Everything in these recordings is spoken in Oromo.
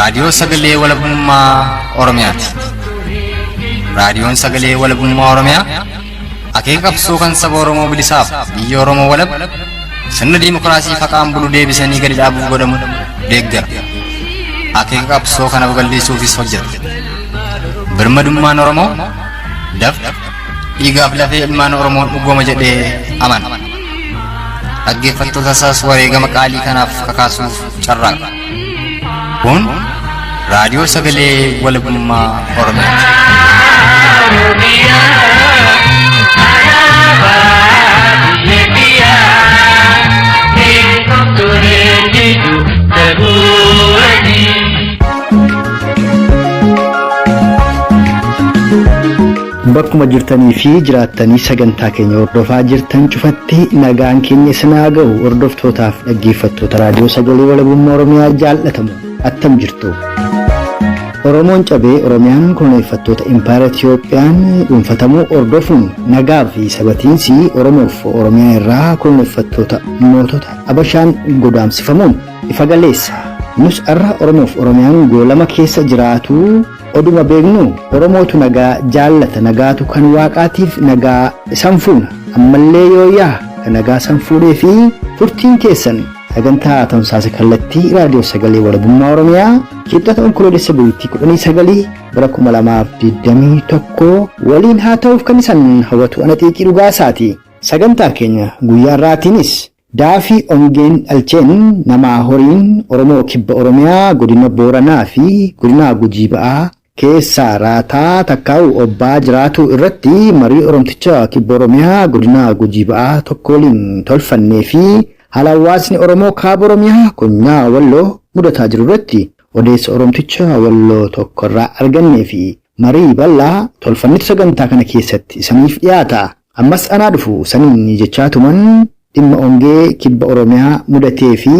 Raadiyoo Sagalee Walabummaa Oromiyaati. Raadiyoon Sagalee Walabummaa Oromiyaa akeeka qabsoo kan saba Oromoo bilisaaf biyya Oromoo walab sirna diimokiraasii faqaan bulu deebisanii gadi dhaabuuf godhamu deeggara. Akeeka qabsoo kana babal'isuufis hojjeta. Birmadummaan Oromoo dafqa dhiigaaf lafee ilmaan Oromoon dhugooma jedhee amana. Dhaggeeffattoota isaas wareegama qaalii kanaaf kakaasuuf carraaqa. Kun raadiyoo sagalee walabummaa Oromiyaati. Bakkuma jirtanii fi jiraattanii sagantaa keenya hordofaa jirtan cufatti nagaan keenya isin haa ga'u hordoftootaaf dhaggeeffattoota raadiyoo sagalee walabummaa Oromiyaa jaallatamu attam jirtu. Oromoon cabee Oromiyaan koloneeffattoota Impaayera Itiyoophiyaan dhuunfatamuu hordofuun nagaa fi sabatiinsi Oromoof Oromiyaa irraa koloneeffattoota mootota Abashaan godaamsifamuun ifa galeessa. Nus har'a Oromoof Oromiyaan goolama keessa jiraatu oduma beeknu Oromootu nagaa jaallata nagaatu kan waaqaatiif nagaa isan fuuna ammallee yoo yaa kan nagaa san fuudhee fi turtiin keessan sagantaa tamsaasa kallattii raadiyoo sagalee walabummaa Oromiyaa kibxata onkoloolessa bultii 19 bara 2021 waliin haa ta'uuf kan isan hawwatu ana xiiqii dhugaasaati. Sagantaa keenya guyyaa har'aatiinis Daafii ongeen dhalcheen namaa horiin Oromoo Kibba Oromiyaa Godina Booranaa fi Godinaa Gujii Ba'aa keessaa raataa takkaa'u obbaa jiraatuu irratti marii Oromticha Kibba Oromiyaa Godinaa Gujii Ba'aa tokko waliin tolfannee fi haala hawaasni Oromoo Kaaba Oromiyaa Konyaa Walloo mudataa jiru irratti odeessa Oromticha Walloo tokko irraa argannee fi marii bal'aa tolfannetu sagantaa kana keessatti isaniif dhiyaata. Ammas anaa dhufu saniin jechaatuman dhimma ongee Kibba Oromiyaa mudatee fi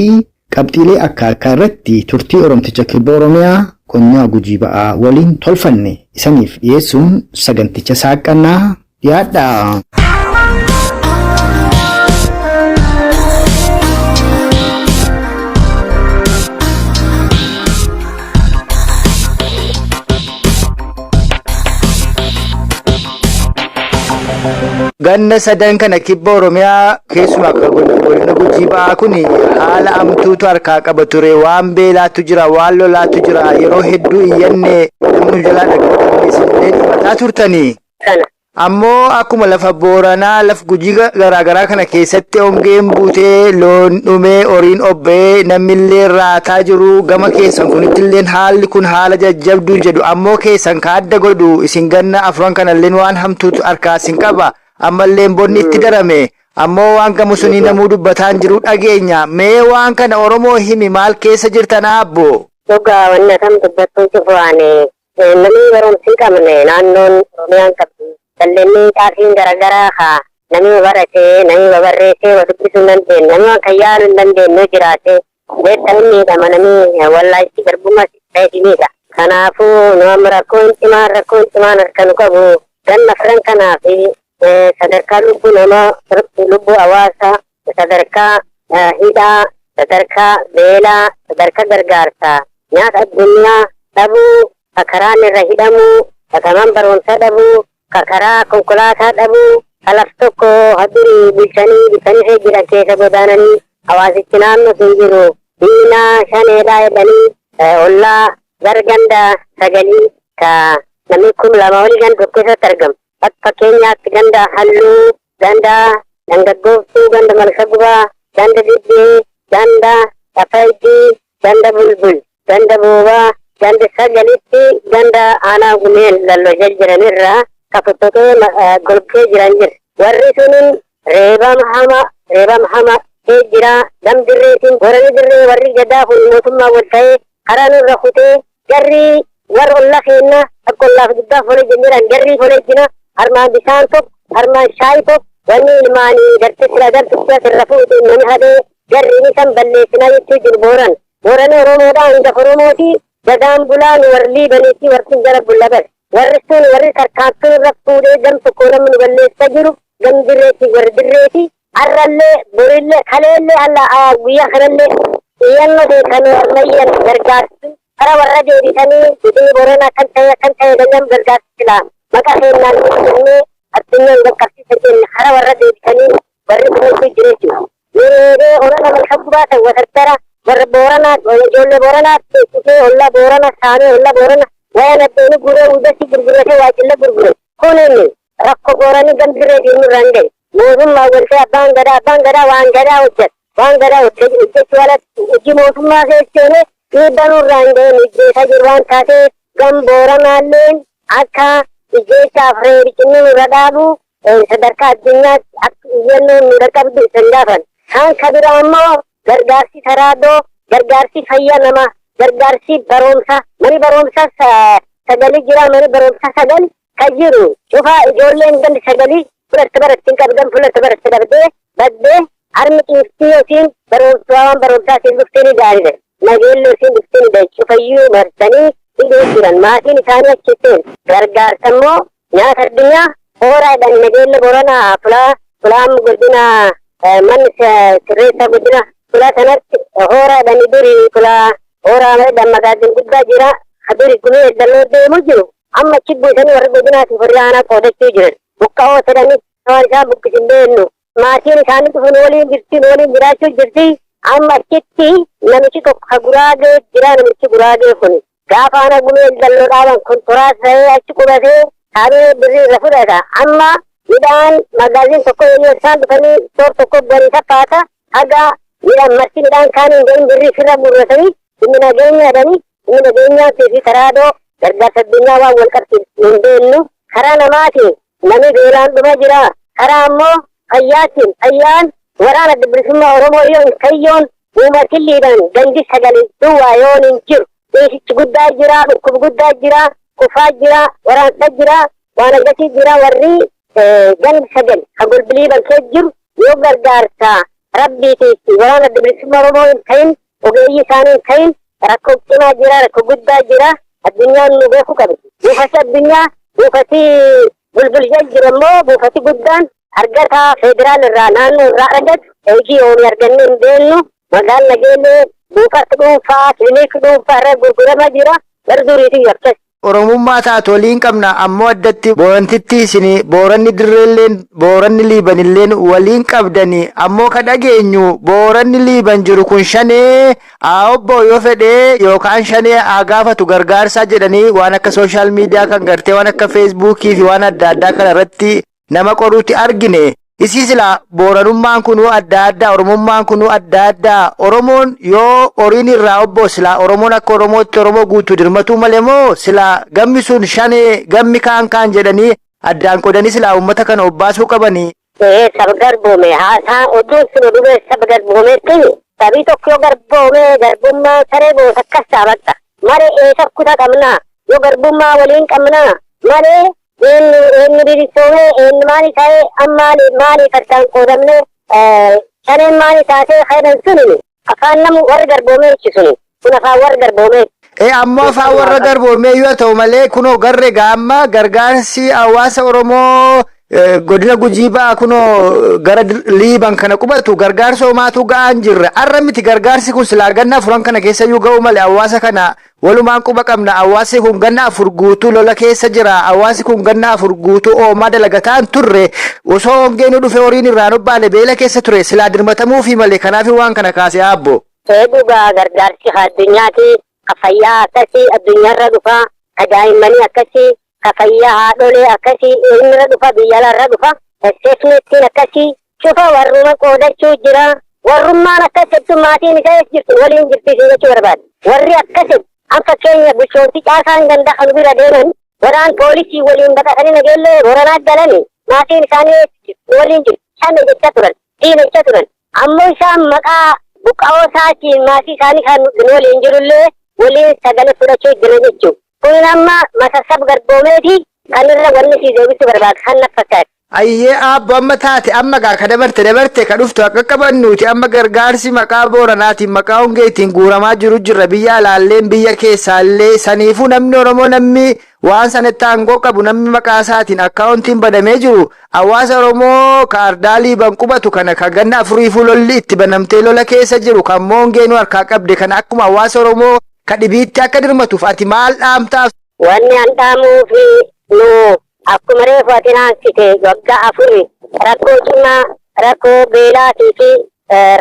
qabxiilee akka akkaa irratti turtii Oromticha Kibba Oromiyaa Konyaa Gujii Ba'aa waliin tolfanne isaniif dhiyeessuun saganticha saaqqannaa dhiyaadhaa. Ganna sadan kana kibba Oromiyaa keessumaa akka godina Gujii ba'aa kun haala amtuutu harkaa qaba ture. Waan beelaatu jira, waan lolaatu jira. Yeroo hedduu iyyanne namni jalaa dhaga'uu isinillee himataa turtanii. Kana. Ammoo akkuma lafa Booranaa laf Gujii garaagaraa kana keessatti hongeen buutee loon dhumee horiin obba'ee namnillee raataa jiru gama keessan kunittillee haalli kun haala jajjabduu jedhu ammoo keessan ka adda godhu isin ganna afran kanallee waan hamtuutu harkaa isin qaba ammallee bonni itti darame ammoo waan gamu sunii namuu dubbataan jiru dhageenya mee waan kana Oromoo himi maal keessa jirtan abbo. Dhugaa wanni akkam dubbattuu cufu ani namni barumsi hin qabne naannoon Oromiyaan qabdi. Daldalli xaafiin garaagaraa haa namni baratee namni babarreessee wa dubbisuu hin dandeenye namni waan kan yaaluu hin dandeenye jiraate beektan miidhama namni wallaahi garbummaa ta'e miidha. Kanaafuu nu amma rakkoon cimaan rakkoon cimaan harka nu qabu ganna afran kanaa fi sadarkaa lubbuu namaa lubbuu hawaasaa sadarkaa hidhaa sadarkaa beelaa sadarkaa gargaarsaa nyaata addunyaa dhabuu kakaraan irra hidhamuu kakaman barumsa dhabuu kakaraa konkolaataa dhabuu kalaf tokko hadurii bulchanii bitanii fee jiran keessa godaananii hawaasichi naannoo sun jiru diinaa shaneedhaa jedhanii ollaa gara ganda sagalii ka namni 2000 olii ganda tokko keessatti argamu. Akka fakkeenyaatti ganda halluu, ganda dangaggooftuu, ganda malka gubaa, ganda dibbee, ganda dhafaydii, ganda bulbul, ganda boobaa, ganda sagalitti ganda aanaa gumeen lalloo jiranirraa ka fottotee golgee jiran jira. Warri sunin reebama hama reebama hama kee jira gam dirreetiin gorani dirree warri gadaa kun mootummaa wal ta'ee karaa nurra kutee jarri warra ollaa keenna akka ollaaf guddaa folee jenneedhaan jarri folee jina harmaan bishaan tokko harmaan shaayii tokko wanni ilmaanii gartee sila galtu sirra fuute namni hadee jarri ni san balleessinaa jechuu jiru booran. Boorani Oromoodhaa hangafa Oromooti gadaan bulaan warri liibaniiti warri sun jala bulla bare. Warri sun warri tarkaanfii irra fuudhee gam tokko namni nu balleessaa jiru gam dirreeti warri dirreeti. Har'allee borillee kaleellee alla guyyaa kanallee iyyannoo ta'e kan ammayyan gargaarsu Kara warra deebisanii godinni Booranaa kan ta'e kan ta'e ganam gargaarsi silaa maqaa keennaan jennee addunyaan qaqqabsiisa jenne kara warra deebisanii warri kunuunsuu jira jechuudha. Yeroo Oromoo malka gubaatan wasattara warra Booranaa ijoollee Booranaa teessisee ollaa Booranaa saamee ollaa Booranaa wayan addeeni guree hundatti gurguratee waajjilla gurgure. Kun inni rakkoo Booranii gambirree deemuu irraan ga'e. Mootummaa waltee abbaan gadaa waan gadaa hojjeta. Waan gadaa hojjechuu alatti hojii mootummaa keessa seenee dhiibbaa nurraan ga'e mijjeessaa jiru waan taateef gam Booranaalleen akka ijjeechaaf reericinni nurra dhaabu sadarkaa addunyaatti akka iyyannoon nurra qabdu isan gaafan. Kaan ka biraa immoo gargaarsi taraadoo, gargaarsi fayyaa namaa, gargaarsi barumsa, mani barumsa sagali jira, mani barumsa sagal ka jiru cufaa ijoolleen gandi sagalii fudhatte baratti hin qabdan fudhatte baratte dhabdee baddee harmi xiiftii yookiin barumsa waan barumsaa isiin dhuftee ni gaariidha. Nageelloo isiin dhuftee ni cufayyuu marsanii hidhuu jiran maatiin isaanii achitti gargaarsa immoo nyaata addunyaa hooraadhaan nageella Boranaa fulaa fulaan godina manni sirreessa godina fulaa sanatti hooraadhaan durii fulaa hooraadhaan magaaziin guddaa jira duri gumii eeggannoo deemu jiru amma achi buusanii warri godinaatiif warri aanaa qoodachuu jiran buqqa'oo jedhanii waan isaan buqqisin beennu maatiin isaanii dhufan waliin jirti waliin jiraachuu jirti. Amma achitti namichi tokko ka Guraagee jira. Namichi Guraagee kun gaafa ana gumii eeggannoo dhaaban kontiraat ta'ee achi qubatee saamee birrii irra fudhata. Amma midhaan magaaziin tokko yoo isaan dhufanii toor tokko bu'anii fakkaata haga midhaan marti midhaan kaan hin gahin birrii sirra guurratanii inni nageenya jedhanii inni nageenyaa fi karaadoo gargaarsa addunyaa waan wal qabsiisu hin beennu. Karaa namaatiin namni beelaan dhuma jira. Karaa ammoo fayyaatiin fayyaan waraana Adda Bilisummaa Oromoo yoo hin kayyoon uumatilliidhaan gandi sagal duwwaa yoon hin jiru dhiisichi guddaa jira, dhukkubi guddaa jira, kufaa jira, waraansa jira, waan akkasii jira. Warri gandi sagal ka golbiliiban keessa jiru yoo gargaarsa rabbiitiif waraana Adda Bilisummaa Oromoo hin ta'in, ogeeyyii isaanii hin ta'in, rakkoo cimaa jira, rakkoo guddaa jira. Addunyaan nu beekuu qabdi. Buufati addunyaa buufati bulbul jiru immoo buufati guddaan argata federaal irraa naannoo irraa argatu hojii yoomii argannee hin beennu. Magaalaa Nageellee buufata dhuunfaa kilinika dhuunfaa irra gurguramaa jira bara duriitiin akkas. Oromummaa taatu waliin qabna ammoo addatti Boorantitti isin Booranni Dirreelleen Booranni Liibanilleen waliin qabdani ammoo ka dhageenyu Booranni Liiban jiru kun shanee haa obbo yoo fedhee yookaan shanee haa gaafatu gargaarsaa jedhanii waan akka social media kan gartee waan akka Feesbuukii fi waan adda addaa kana irratti nama qoruutti argine. Isii silaa Booranummaan kunuu adda addaa, Oromummaan kunuu adda addaa. Oromoon yoo horiin irraa obbo silaa Oromoon akka Oromootti Oromoo guutuu dirmatuu malee moo silaa gammi sun shanee gammi kaan kaan jedhanii addaan qodanii silaa uummata kana obbaasuu qabanii. Ee, saba garboome haasaa oduun sun oduu saba garboometti sabii tokko yoo garboome garbummaa saree gosa akkas saabaqxa malee eessa kutaa qabnaa yoo garbummaa waliin qabnaa malee eenyu eenyu bilisoomee eenyu maali ta'ee amma maaliif addaan qoodamne shaneen maali taatee khayran sunini afaan namu warri garboomee suni kun afaan warri garboomee. Ee, ammoo afaan warra garboomee yoo ta'u malee kunoo garre gaamma gargaarsi hawaasa Oromoo godina Gujii ba'aa kunoo gara Liiban kana qubatu gargaarsa homaatu ga'aan jirre. Arra miti gargaarsi kun silaa ganna afuran kana keessa iyyuu ga'u malee hawaasa kana walumaan quba qabna. Hawaasi kun ganna 4 guutuu lola keessa jira. Hawaasi kun ganna 4 guutuu oomaa dalagataan turre osoo hongeen dhufe horiin irraan obbaale beela keessa ture silaa dirmatamuufi malee kanaaf waan kana kaase abbo. Ee, dhugaa gargaarsi addunyaati ka fayyaa akkasii addunyaarra dhufa, ka daa'immanii akkasii, ka fayyaa haadholee akkasii eenyurra dhufa, biyya alaarra dhufa seefneettiin akkasii cufa warruma qoodachuu jira. Warrummaan akkas jettu maatiin isaa eessa jirtu waliin jirti isin jechuu barbaada. Warri akkas an fakkeenya bulchooti caasaan ganda kan bira deeman waraan poolisii waliin baqatanii Nageellee Boranaa galanii maatiin isaanii eessa jirtu waliin jirtu shanne jecha turan diina jecha turan ammoo isaan maqaa buqqa'oo isaatiin maatii isaanii kan waliin jirullee waliin sagalee fudhachuu jira jechuudha. Kun amma masassab garboomeeti kan irra wanni si deebisuu barbaadu kan na fakkaate. Ayyee abbo, amma taate amma gaa ka dabarte dabarte ka dhuftu akka qabannuuti. Amma gargaarsi maqaa Booranaatiin maqaa hongeetiin guuramaa jiru jirra biyya alaalleen biyya keessaallee. Saniifuu namni Oromoo namni waan sanatti aangoo qabu namni maqaa isaatiin akkaawuntiin banamee jiru hawaasa Oromoo ka ardaa Liiban qubatu kana ka ganna afuriifuu lolli itti banamtee lola keessa jiru kan hongeenuu harkaa qabde kana akkuma hawaasa Oromoo Ka dhibiitti akka dirmatuuf ati maal dhaamtaaf? Wanni an dhaamuufi nu akkuma reefu ati naansite waggaa 4 rakkoo cimaa, rakkoo beelaatii fi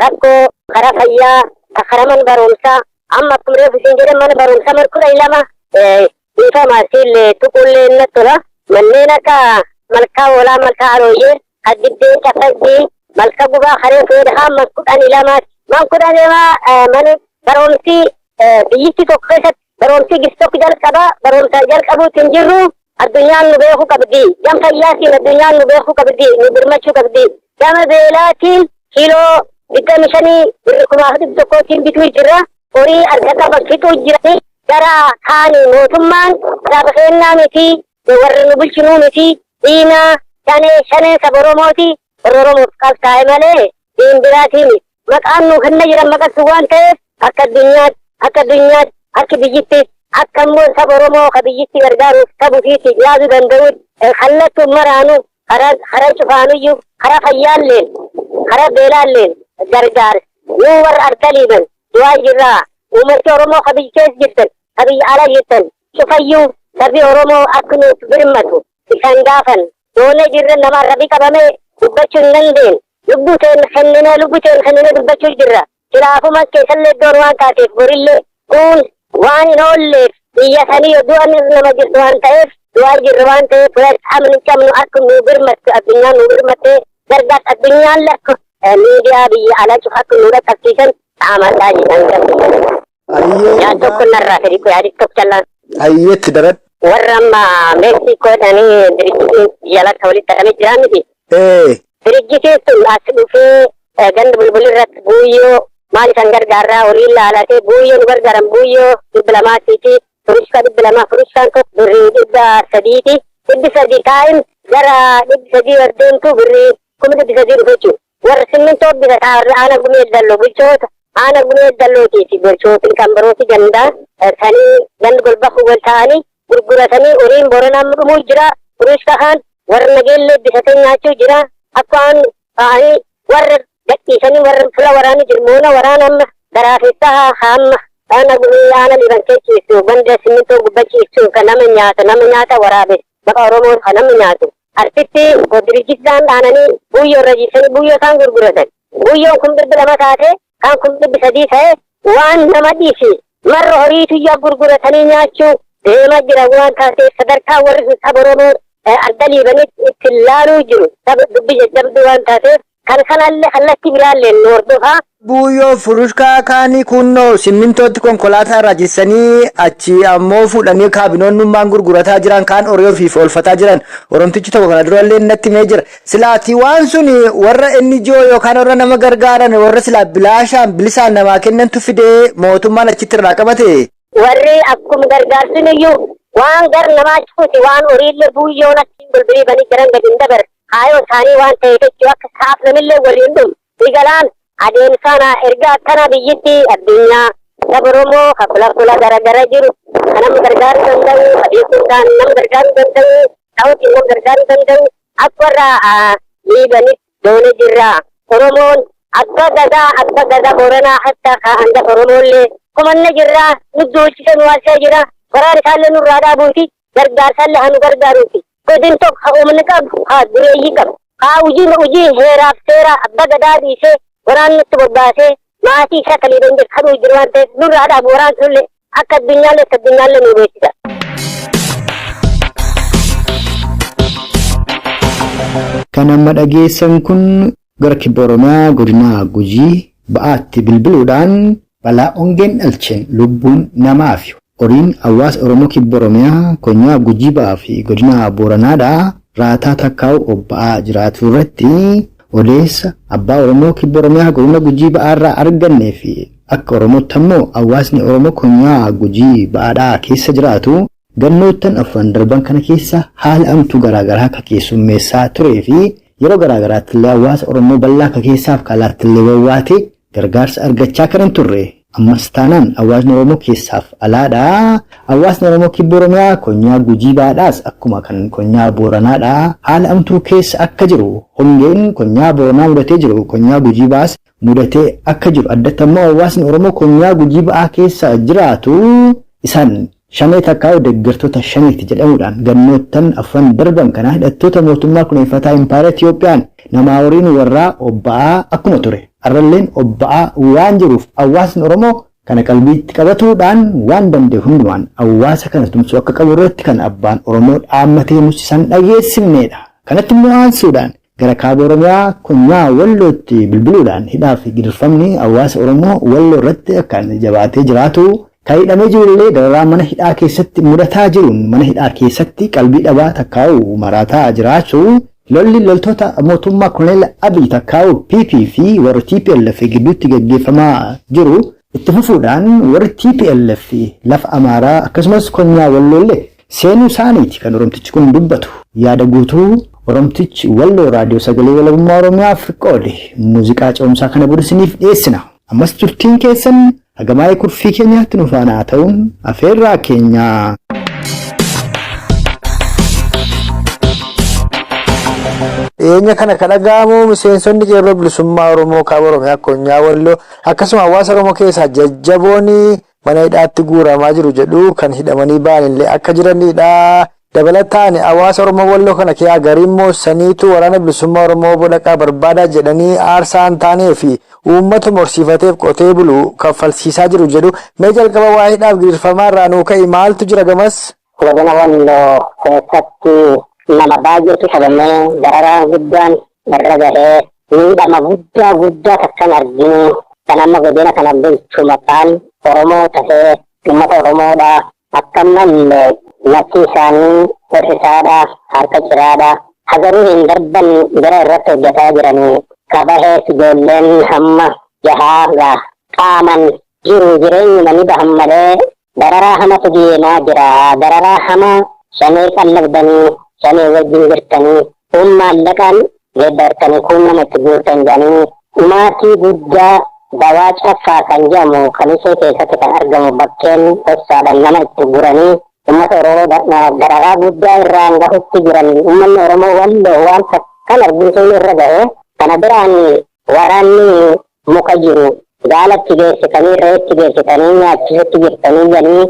rakkoo karaa fayyaa, karaa mana barumsaa, amma akkuma reefu isin jedhan mana barumsaa mana 12 dhiifama siillee tuqullee natti tola. Manneen akka Malkaa Hoolaa, Malkaa Harooyyee, Kaddibbeen Caffajjii, Malka Gubaa, Haree Feedhaa man 12ti. Man 12 mana barumsi biyyitti tokko keessatti barumsi gis tokko jalqaba barumsa jalqabuutti hin jirru. Addunyaan nu beekuu qabdi. Gam fayyaatiin addunyaan nu beekuu qabdi, nu birmachuu qabdi. Gama beelaatiin kiiloo 25 birri 1,100tiin bituu jirra. Horii harka qaban fixuu jirani. Gara kaanii mootummaan saba kennaa miti, warri nu bulchinuu miti, diinaa shanee shaneen saba Oromooti. Warra Oromoof qabsaa'e malee diin biraatii miti. Maqaan nu kenna jiran maqasu waan ta'eef akka addunyaatti, akka addunyaatti, akka biyyittis, akka immoo saba Oromoo ka biyyitti gargaaruuf saba ofiitti yaaduu danda'u kallattuun maraanu karaa cufaanuyyuu, karaa fayyaalleen karaa beelaalleen gargaar. Nu warra argaliiban du'aa jirraa. Uummati Oromoo ka biyya keessa jirtan, ka biyya alaa jirtan cufayyuu sabi Oromoo akka nuuf birmatu isaan gaafan. Doonee jirra, nama arrabii qabamee dubbachuu hin dandeenye. Lubbuu teen kenninee, lubbuu teen kenninee dubbachuu jirra. Silaafuma keessallee iddoon waan taateef borillee kun waan hin oolleef biyya sanii yoo du'an nama jirtu waan ta'eef du'aa jirra waan ta'eef qaamni qabnu akka nu birmattu, addunyaan nu birmattee gargaarsa addunyaan lakka miidiyaa biyya alaa cufa akka nu dhaqqabsiisan dhaamadhaa jedhan qabdu. Yaa tokko narraa fedhi yaadi tokko callaan. Hayyeetti daran. Warra amma Meksikoodhaanii dirjitiin biyya alatti walitti hidhamee jiran miti. Dirjitiin sun as dhufee ganda bulbul irratti buuyyoo maal isaan gargaarraa horii laalatee buuyyoo nu gargaaran, buuyyoo 200 fi furushka 200, furushkaan tokko birrii 300ti. 300 taa'in gara 300 wardeemtu birrii 300,000 dhufe jechuudha. Warra simmintoo bitataa warra aana Gumee Dalloo, bulchoota aana Gumee Dallootii fi bulchootiin kan birooti gandaa sanii ganda golba wal ta'anii gurguratanii horiin Boranaan dhumuu jira. Furushka kaan warra nageellee bitatee nyaachuu jira. Akka waan ta'anii warra gadhiisanii warra fula waraanii jiru moona waraana amma garaafessaa hamma aana Gumee aana Liiban keessisu ganda simmintoo gubbachiisu kan nama nyaata, nama nyaata waraabe maqaa Oromoo kan nama nyaatu. Arsitti dirjisaan dhaananii buuyyoo irra jiisanii buuyyoo isaan gurguratan. Buuyyoon kun 200 taate, kaan kun 300 ta'e, waan nama dhiisi. Marra horiitu iyyuu gurguratanii nyaachuu deemaa jira waan taateef sadarkaa warri sun saba Oromoo adda Liibanitti ittiin laaluu jiru. Saba dubbii jajjabduu waan taateef kan kanallee kallattii biraallee nu hordofaa. Buuyyoo furushkaa kaanii kunnoo simmintootti konkolaataa irraa jissanii achi ammoo fuudhanii kaabinoonnummaan gurgurataa jiran, kaan horii ofiif oolfataa jiran Oromtichi tokko kana durallee natti himee jira. Silaati waan sun warra NGO yookaan warra nama gargaaran, warra silaa bilaashaan bilisaan namaa kennantu fidee mootummaan achitti irraa qabate. Warri akkuma gargaarsin iyyuu waan gar namaa cufuti waan horiillee buuyyoon achiin bulbilii banii jiran gadi hin dabarre. Kaayoo isaanii waan ta'eef jechuu akka saaf namillee waliin dhumu. Digalaan adeemsana erga akkana biyyitti addunyaa saba Oromoo ka kula kula garagara jiru kan nama gargaaruu danda'u, ka beekumsaan nama gargaaruu danda'u, ta'uutiin nama gargaaruu danda'u akka warra Liibanitti doonee jirra. Oromoon abba gadaa, abba gadaa Booranaa hatta ka hangafa Oromoollee kumanna jirra, nu duulchise nu waasee jira. Waraan isaallee nurraa dhaabuuti, gargaarsaallee haa nu gargaaruuti. Godin tokko ka uummanni qabu, haa dureeyyii qabu. Haa hojii hojii heeraaf seera abba gadaa dhiisee waraan nutti bobbaasee maatii isaa kan Liiban jiru kadhuu jiru waan ta'eef nurraa dhaabu waraan sunillee akka addunyaallee akka addunyaallee nu beeksisa. Kan amma dhageessan kun gara kibba Oromiyaa godina Gujii Ba'aatti bilbiluudhaan balaa hongeen dhalcheen lubbuun namaa fi horiin hawaasa Oromoo kibba Oromiyaa konyaa Gujii Ba'aa fi godina Booranaadhaa raataa takkaa'u obba'aa jiraatu irratti odeessa abbaa Oromoo kibba Oromiyaa godina Gujii Ba'aarraa argannee fi akka Oromootti ammoo hawaasni Oromoo konyaa Gujii Ba'aadhaa keessa jiraatu gannoottan afran darban kana keessa haala amtuu garaagaraa akka keessummeessaa turee fi yeroo garaagaraatti illee hawaasa Oromoo bal'aa akka keessaaf kalaatti illee wawwaatee gargaarsa argachaa kan hin turre. Ammas taanaan hawaasni Oromoo keessaaf alaadha. Hawaasni Oromoo kibba Oromiyaa konyaa Gujii Bahaadhaas akkuma kan konyaa Booranaadha. Haala hamtuu keessa akka jiru, hongeen konyaa Booranaa mudatee jiru konyaa Gujii Bahaas mudatee akka jiru, addatti ammoo hawaasni Oromoo konyaa Gujii Bahaa keessa jiraatu isaan Shanee takkaa'u deeggartoota Shaneeti jedhamuudhaan gannoottan afran darban kana hidhattoota mootummaa kuneeffataa Impaayera Itiyoophiyaan namaa horiin warraa obba'aa akkuma ture arralleen obba'aa waan jiruuf hawaasni Oromoo kana qalbiitti qabatuudhaan waan danda'e hundumaan hawaasa kana tumsuu akka qabu irratti kan abbaan Oromoo dhaammatee nus isan dhageessifneedha. Kanatti immoo aansuudhaan gara kaaba Oromiyaa konyaa Wallootti bilbiluudhaan hidhaa fi gidirfamni hawaasa Oromoo Walloo irratti akkaan jabaatee jiraatu, kan hidhamee jirullee dararaa mana hidhaa keessatti mudataa jiruun mana hidhaa keessatti qalbii dhabaa takkaa'u maraataa jiraachuu, lolli loltoota mootummaa Koloneel Abiy takkaa'u PP fi warra TPLF gidduutti gaggeeffamaa jiru itti fufuudhaan warri TPLF lafa Amaaraa akkasumas konyaa Walloollee seenuu isaaniiti kan Oromtichi kun dubbatu. Yaada guutuu Oromtichi Walloo Raadiyoo Sagalee Walabummaa Oromiyaaf qoode muuziqaa ce'umsaa kana booda isiniif dhiyeessina. Ammas turtiin keessan hagamaa'ee kurfii keenyaatti nu faana haa ta'uun afeerraa keenyaa. Dhiyeenya kana kan dhaga'amu miseensonni qeerroo bilisummaa Oromoo kaaba Oromiyaa konyaa Walloo akkasuma hawaasa Oromoo keessaa jajjaboon mana hidhaatti guuramaa jiru jedhu kan hidhamanii ba'an illee akka jiranidha. Dabalataan hawaasa Oromoo Walloo kana keessaa gariin moossaniitu waraana bilisummaa Oromoo bodhaqaa barbaadaa jedhanii aarsaa hin taanee fi uummata morsiifateef qotee bulu kaffalsiisaa jiru jedhu. Mee jalqaba waa'ee hidhaaf gidirfamaa irraa nuu ka'i, maaltu jira gamas? Godina Walloo keessatti nama baay'eetu qabamee dararaa guddaan irra gahee miidhama guddaa guddaa takkan arginu kan amma godina kana bulchu maqaan Oromoo tahee uummata Oromoodha. Akkamallee nafti isaanii hir'isaadha, harka ciraadha. Hagaruu hin darban bira irratti hojjetaa jiranii kabahees ijoolleen hamma jahaa gaa qaaman jiru jireenyuma ni bahan malee dararaa hamatu deemaa jira. Dararaa hamaa shanee qallabdanii, shanee wajjin jirtanii, kun maallaqaan geeddartanii, kun nama itti guurtan jedhanii maatii guddaa dawaa caffaa kan jedhamu kamisee keessatti kan argamu bakkeen dhoksaadhaan nama itti guranii uummata Oromoo dararaa guddaa irraan gahutti jiran. Uummanni Oromoo Walloo waan kan argisuun irra gahe kana biraan waraanni muka jiru gaalatti geessitanii, reetti geessitanii nyaachisutti jirtanii jedhanii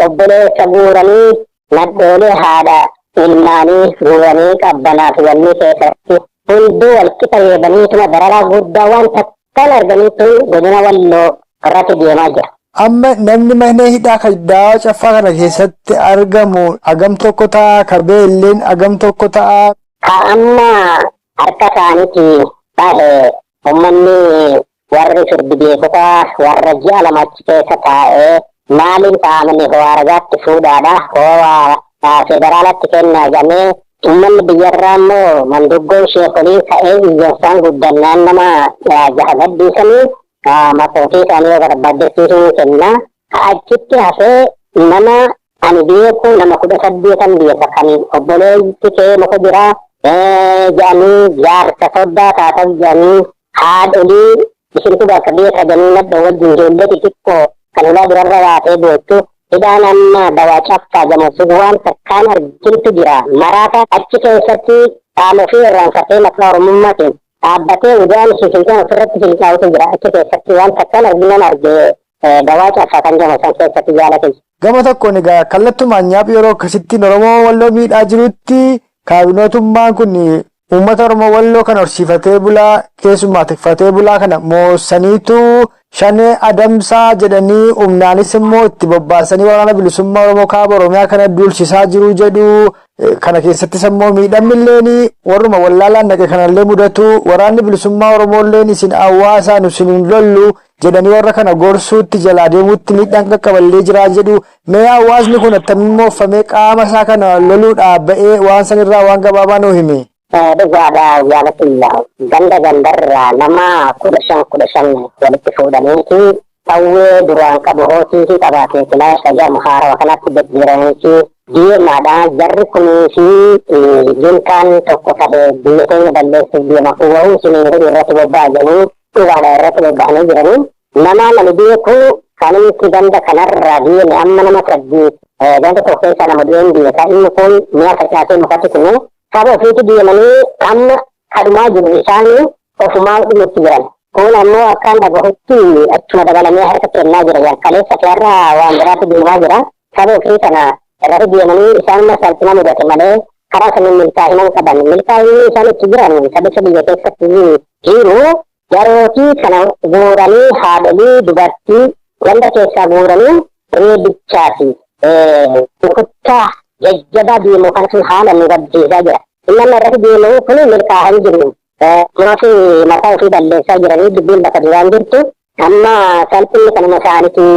obboleessa guuranii nadhoolee haadha ilmaanii guuranii qabbanaaf wanni keessatti hunduu walqixa reebaniituma dararaa guddaa waan takkaan arganiitu godina Walloo irratti deemaa jira. Amma namni mana hidhaa kan daawaa caffaa kana keessatti argamu hagam tokko ta'a, ka beelleen hagam tokko ta'a. Ka amma harka isaaniitti bahe uummanni warri firdi beekota warra ji'a lama achi keessa taa'ee maaliin taa'amanii ho'aa ragaatti fuudhaadha ho'aa federaalatti kennaa jedhamee uummanni biyyarraa immoo manduggoon sheekoliin ka'ee iyyansaan guddannaan nama jaha gadhiisanii maqootii isaanii yoo barbaaddeessiisuu kennaa. Achitti hafee nama ani beeku nama 18 beeka kan obboleessi kee muka jira jedhanii jaarsa soddaa taatan jedhanii haadholii isintu bakka beeka jedhanii nadha wajjin ijoollee xixiqqoo kan ulaa durarra baatee boottu hidhaan amma dawaa caffaa jedhamu waan takkaan argintu jira. Maraata achi keessatti qaama ofii irraanfatee maqaa Oromummaatiin dhaabbatee udaan finfinnee ofirratti fincaa'utu jira. Achi keessatti waan takkaan arginan argee dawaa caffaa kan jedhamu san keessatti jaalate. Gama tokkoon egaa kallattumaan nyaaphi yeroo akkasittiin Oromoo Walloo miidhaa jirutti kaabinootummaan kun uummata Oromoo Walloo kan horsiifatee bulaa keessumaa tikfatee bulaa kana moossaniitu shanee adamsaa jedhanii humnaanis immoo itti bobbaasanii waraana bilisummaa Oromoo kaaba Oromiyaa kana duulchisaa jiru jedhu. Kana keessattis immoo miidhamni illeen warruma wallaalaan dhaqe kanallee mudatu, waraanni bilisummaa Oromoo illeen isin hawaasaan isin hin lollu jedhanii warra kana gorsuutti jalaa deemuutti miidhaan qaqqaballee jiraa jedhu. Mee hawaasni kun attamiin mooffamee qaama isaa kana loluudhaaf ba'ee waan sanirraa waan gabaabaa nuu himi? Dhugaadha jaalatilla, ganda gandarraa nama 15 15 walitti fuudhaniiti qawwee duraan qabu hootiisii qabaatee kilaasha jedhamu haarawa kanatti jijjiiraniiti deemaadha. Jarri kunii fi juntaan tokko ta'e biyya keenya balleessuuf deema wa'uu isiniin godhu irratti bobba'aa jedhanii dhugaadha irratti bobba'anii jiranii. Nama ani beeku kanumti ganda kanarraa deeme amma nama 8 ganda tokko keessa nama du'een beeka. Inni kun mi'a facaasee mukatti kunu saba ofiitti deemanii amma kadhumaa jiru isaanii ofumaa dhumutti jiran. Kun ammoo akkaan dhagahutti achuma dabalamee harka kennaa jira. Kaleessa fi har'a waan biraatti deemaa jira. Saba ofii kana irratti deemanii isaan salphina mudate malee karaa saniin milkaa'ina hin qaban. Milkaa'inni isaan itti jiran sabicha biyya keessatti jiru yerootii kana guuranii haadholii dubartii ganda keessaa guuranii reebichaa fi rukuttaa jajjabaa deemu kanatu haala nu gabbiisaa jira. Inni amma irratti deemu kun milkaa'aa hin jiru. Maafi mataa ofii balleessaa jiranii dubbiin bakka duraan jirtu amma salphinni kanuma isaaniiti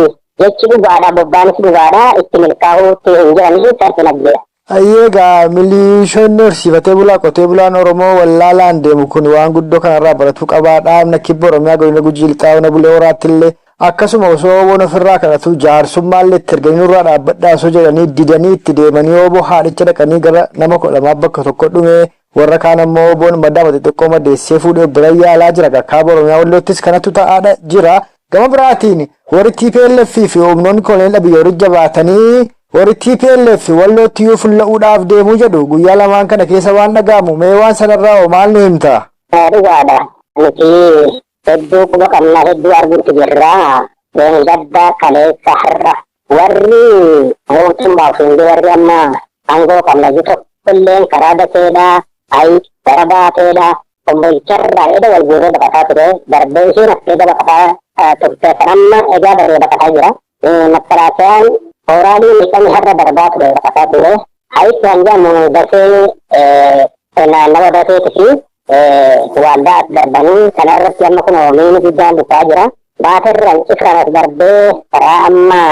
jechi dhugaadha bobbaanis dhugaadha itti milkaa'uutti hin jiranii salphina jira. Ayyeegaa milishoonni horsiifatee bulaa qotee bulaan Oromoo wallaalaan deemu kun waan guddoo kanarraa baratuu qabaa. Dhaabna kibba Oromiyaa godina Gujii Lixaa ona Bulee Horaatti illee akkasuma osoo oboon ofirraa kadhatu jaarsummaa itti erganii nurraa dhaabbadhaa osoo jedhanii didanii itti deemanii oboo haadhicha dhaqanii gara nama 12 bakka tokko dhumee warra kaan ammoo oboon madaa xixiqqoo madeessee fuudhee bira yaalaa jira. Kaaba Oromiyaa Walloottis kanatu ta'aadha jira. Gama biraatiin warri TPLF fi humnoonni koloneel Abiyyi warri jabaatanii warri TPLF Wallootti iyyuu fulla'uudhaaf deemuu jedhu guyyaa lamaan kana keessa waan dhaga'amu mee waan sanarraa hoo maal nu himta? Dhugaadha. Nuti hedduu quba qabna hedduu arguutti jirra. Gadda kaleessa har'a warri mootummaa ofiin warri amma aangoo qabna jiru tokkolleen karaa daseedha. Ayi gara baateedha. Kombolcharraa eda wal guuree baqataa ture. Darbee isheen as eda baqataa turte. Kan amma egaa daree baqataa jira. Makkalaasayaan hooraalii miidhamni har'a darbaa ture baqataa ture. Ayi kan jedhamu dasee naannawa daseetii fi waldaa as darbanii kana irratti amma kun miini guddaan dhufaa jira. Baaterraan cifraan as darbee karaa amma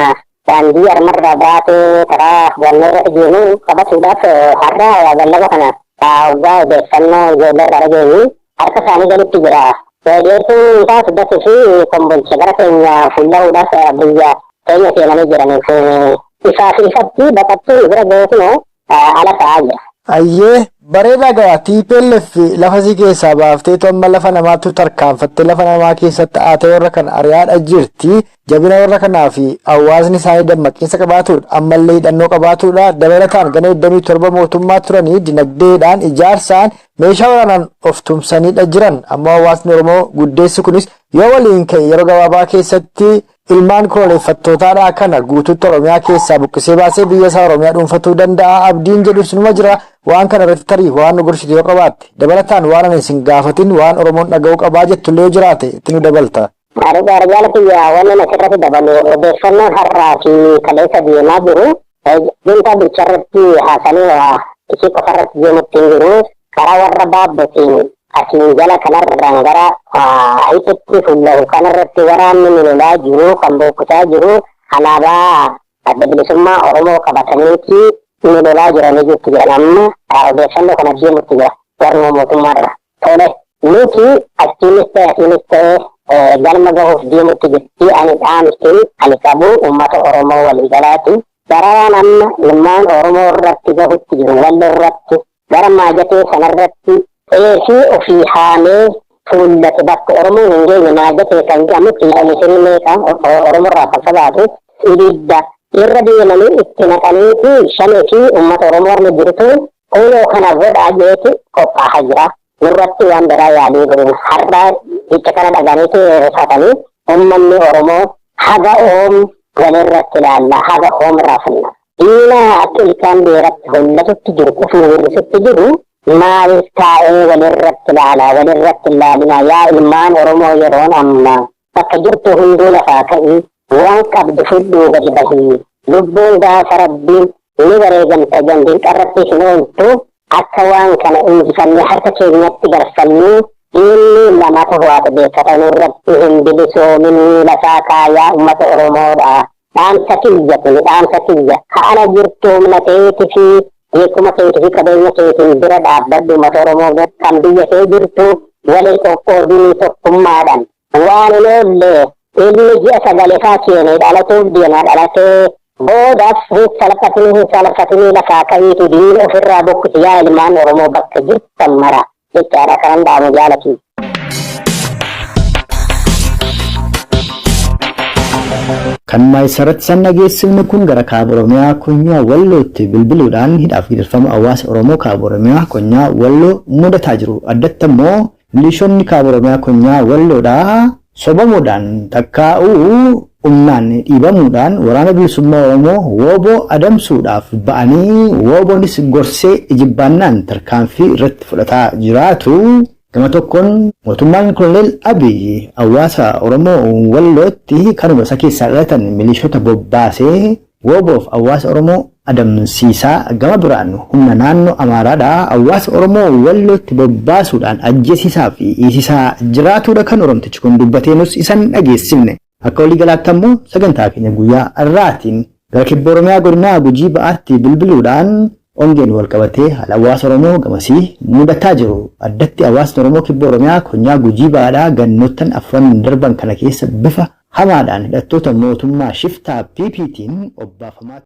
daandii armarraa baatee karaa wannoo irratti deemu qabatuudhaaf har'a gallaba kana waggaa odeeffannoo ijoollee irraa dhageenyu harka isaanii galitti jira. Dheertuun isaas dasii fi kombolcha gara keenya fuulla'uudhaaf biyya keenya seenanii jiraniif ifaa fi ifatti baqattuu bira ga'eetuma ala ta'aa jira. Ayyee bareedaa gaa TPLF lafa si keessaa baafteetu amma lafa namaatti tarkaanfattee lafa namaa keessatti haatee warra kana ari'aadha jirti. Jabina warra kanaa fi hawaasni isaanii dammaqiinsa qabaatudha. Ammallee hidhannoo qabaatudha. Dabalataan gana 27 mootummaa turanii dinagdeedhaan ijaarsaan meeshaa waraanaan of tumsaniidha jiran. Ammoo hawaasni Oromoo guddeessi kunis yoo waliin ka'e yeroo gabaabaa keessatti ilmaan koloneeffattootaadhaa kana guutuutti Oromiyaa keessaa buqqisee baasee biyya isaa Oromiyaa dhuunfatuu danda'a. Abdiin jedhus numa jira. Waan kana irratti tarii waan nu gorsitu yoo qabaatte dabalataan waan ani isin gaafatin waan Oromoon dhaga'uu qabaa jettullee yoo jiraate itti nu dabalta. Dhugaadha jaallatiyya wanni asirratti dabalu odeeffannoon har'aa fi kaleessa deemaa jiru juntaa bulcharratti haasanii isii qofarratti deemutti hin jiru karaa warra baabbotiin asiin jala kanarraan gara ayixitti fuullahu kanarratti waraanni ni lolaa jiru kan bookkutaa jiru alaabaa adda bilisummaa Oromoo qabataniiti ni lolaa jiranii jirtu jiran amma odeeffannoo kana deemutti jira warri mootummaarra. Tole nuti achiinis ta'e asiinis ta'e galma gahuuf deemutti jirti ani dhaamsi ani qabu uummata Oromoo waliigalaati. Dararaan amma ilmaan Oromoo irratti gahutti jiru wallo irratti gara maajatee sanarratti xeefii ofii haamee fuullate bakka Oromoon hin geenye maajatee kan jedhamu kiiloomeetirii meeqa Oromoo irraa kan fagaatu ibidda irra deemanii itti naqaniiti shanee fi uummata Oromoo irra jirutu kunoo kana godhaa jeeti qophaa'aa jira. Nurratti waan biraa yaalii godhu har'a jecha kana dhaganiiti rifatanii uummanni Oromoo haga oom walirratti ilaalla haga oom raafna. Diina akka ilkaan beeratti hollatutti jiru qufni hir'isutti jiru maaliif taa'ee walirratti ilaala walirratti ilaalina yaa ilmaan Oromoo yeroon amma bakka jirtu hunduu lafaa ka'ii waan qabdu fudhuu gadi bahii lubbuun gaafa rabbiin ni wareegamta jandiin qarratti hin ooltu akka waan kana injifannee harka keenyatti galfannee diinni lamatu waaqa beekata nurratti hin bilisoomin lafaa kaayaa uummata Oromoodha. Dhaamsa kiyya kun dhaamsa kiyya haala jirtu humna keetii fi beekuma keetii fi qabeenya keetiin bira dhaabbadhu uummata Oromoo kan biyya kee jirtu walii qoqqoodinii tokkummaadhaan waan hin oolle ilmi ji'a sagalefaa keenee dhalatuuf deemaa dhalatee boodaaf hin salphatinii hin salphatinii lafaa ka'iitu diina ofirraa bokkisi yaa ilmaan Oromoo bakka jirtan mara jechaadha kanan dhaamu jaalati. Kan maayisarratti san dhageessifne kun gara Kaaba Oromiyaa Konyaa Wallootti bilbiluudhaan hidhaaf gidirfama hawaasa Oromoo Kaaba Oromiyaa Konyaa Walloo mudataa jiru. Addatti ammoo milishoonni Kaaba Oromiyaa Konyaa Walloodhaa sobamuudhaan takkaa'uu humnaan dhiibamuudhaan waraana bilisummaa Oromoo wooboo adamsuudhaaf ba'anii wooboonis gorsee ijibbaannaan tarkaanfii irratti fudhataa jiraatu. Gama tokkoon mootummaan Koloneel Abiy hawaasa Oromoo Wallootti kanuma isa keessaa dhalatan milishoota bobbaasee wooboof hawaasa Oromoo adamsiisaa gama biraan humna naannoo Amaaraadhaa hawaasa Oromoo Wallootti bobbaasuudhaan ajjeesisaa fi hiisisaa jiraatudha kan Oromtichi kun dubbatee nus isan dhageessifne. Akka waliigalaatti ammoo sagantaa keenya guyyaa har'aatiin gara kibba Oromiyaa godina Gujii ba'aatti bilbiluudhaan ongeen wal qabatee haala hawaasa Oromoo gamasii mudataa jiru. Addatti hawaasni Oromoo kibba Oromiyaa konyaa Gujii ba'aadhaa gannoottan afran darban kana keessa bifa hamaadhaan hidhattoota mootummaa shiftaa PPtiin obbaafamaa.